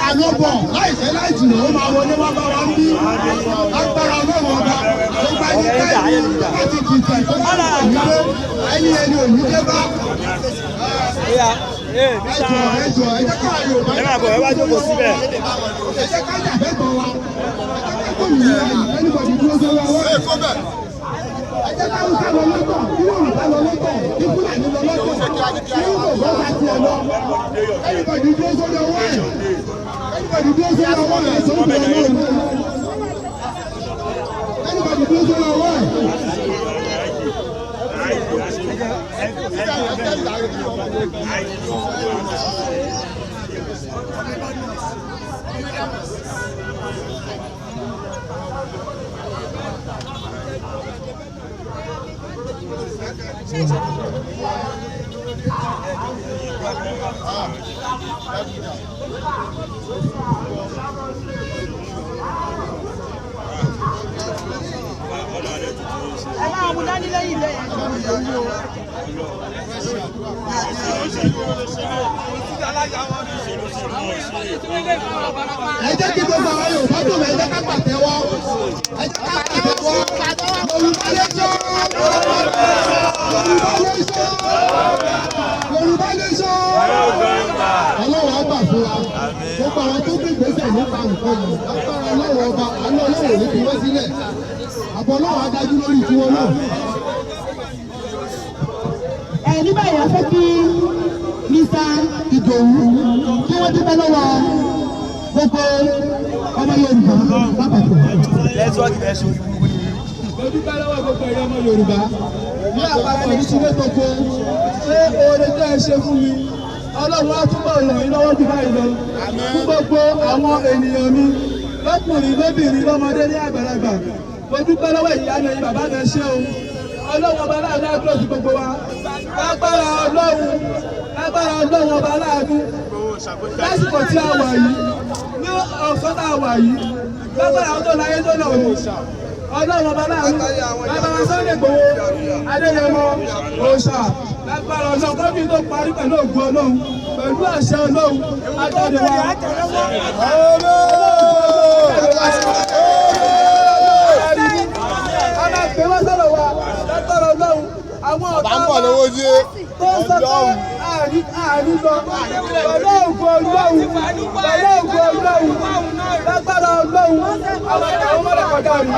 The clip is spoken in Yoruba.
Àlọ́bọ̀ láìpẹ́ láì jìnnà, ó máa wọlé wá bá wa ń bí. Agbára Ọlọ́run Ọba, gbogbo ẹni tẹ́ẹ̀ni láti dìtẹ̀ tó bá wà nílé ẹni ẹni ò ní dé bá. Ẹ jọ̀ọ́, ẹ jọ̀ọ́, ẹ jẹ́ ká Yorùbá Ẹ máa bọ̀, ẹ wá jókòó síbẹ̀. Ẹ jẹ́ ká jà fẹ́tọ̀ọ́ wa. Ẹ jẹ́ ká gbòmìnira yìí. Anybody dúró sórí ọwọ́ ẹ̀. Ẹ jẹ́ ká Hausa lọ lọ́tọ̀, kí Yorùbá lọ lọ́tọ̀, kí Fúlàní lọ lọ́tọ̀, kí Ìgbò bá tiẹ̀ lọ. Anybody dúró sórí ọwọ́ ẹ̀. Anybody dúró sórí ọwọ́ ẹ̀ sọ́kùn ọlọ́run. Anybody dúró sórí ọwọ́ ẹ̀. Ẹ máa mú dání lẹ́yìn bẹ́ẹ̀. Ẹ jẹ́ kí gbogbo àwọn Yorùbá tó ẹ jẹ́ ká pàtẹ́wọ́. Ẹ jẹ́ ká pàtẹ́wọ́. Yorùbá nation! Yorùbá nation! Yorùbá nation! Ọlọ́run á gbà fún wa. Gbogbo àwọn tó gbé ìgbésẹ̀ nípa nǹkan yìí, agbára Ọlọ́run Ọba, àánú Ọlọ́run ò ní fi wọ́n sílẹ̀. Àbọ̀ Ọlọ́run á dájú lórí tiwọn náà. Ẹ ní báyìí, a fẹ́ kí Mr. Ìdòwú kí wọ́n dúpẹ́ lọ́wọ́ gbogbo ọmọ Yorùbá lápapọ̀. Network fẹ́ ṣe orí burúkú ni. Mo dúpẹ́ lọ́wọ́ gbogbo ẹ̀yọ́ ọmọ Yorùbá ní àpapọ̀ ní sílé gbogbo pé oore tẹ́ ẹ ṣe fún mi, Ọlọ́run á túbọ̀ ràn yín lọ́wọ́ jù báyìí lọ. Fún gbogbo àwọn ènìyàn mi, lọ́kùnrin, lóbìnrin, lọ́mọdé ní àgbàlagbà, mo dúpẹ́ lọ́wọ́ ìyá mi, bàbá mi, ṣé o. Ọlọ́run Ọba láàánú á dúró sí gbogbo wa. Lágbára Ọlọ́run, lágbára Ọlọ́run Ọba láàánú, lásìkò tí a wà yìí, ní ọ̀sán tá a wà yìí, lágbára àwọn tó láyé tó náà ní, Ọlọ́run Ọba láàánú, bàbá wa Sunday Igboho Adéyẹmọ òòṣà, lágbára Ọlọ́run, kọ́bí tó parí, pẹ̀lú ògùn Ọlọ́run, pẹ̀lú àṣẹ Ọlọ́run, ajáde wa. A máa pè wọ́n sọ̀rọ̀ wa. Lágbára Ọlọ́run, àwọn ọ̀tá wa tó ń sọ pé àní lọ, pẹ̀lú ògùn Ọlọ́run, pẹ̀lú ògùn Ọlọ́run, lágbára Ọlọ́run, àwọn ọmọdé kọjá rí.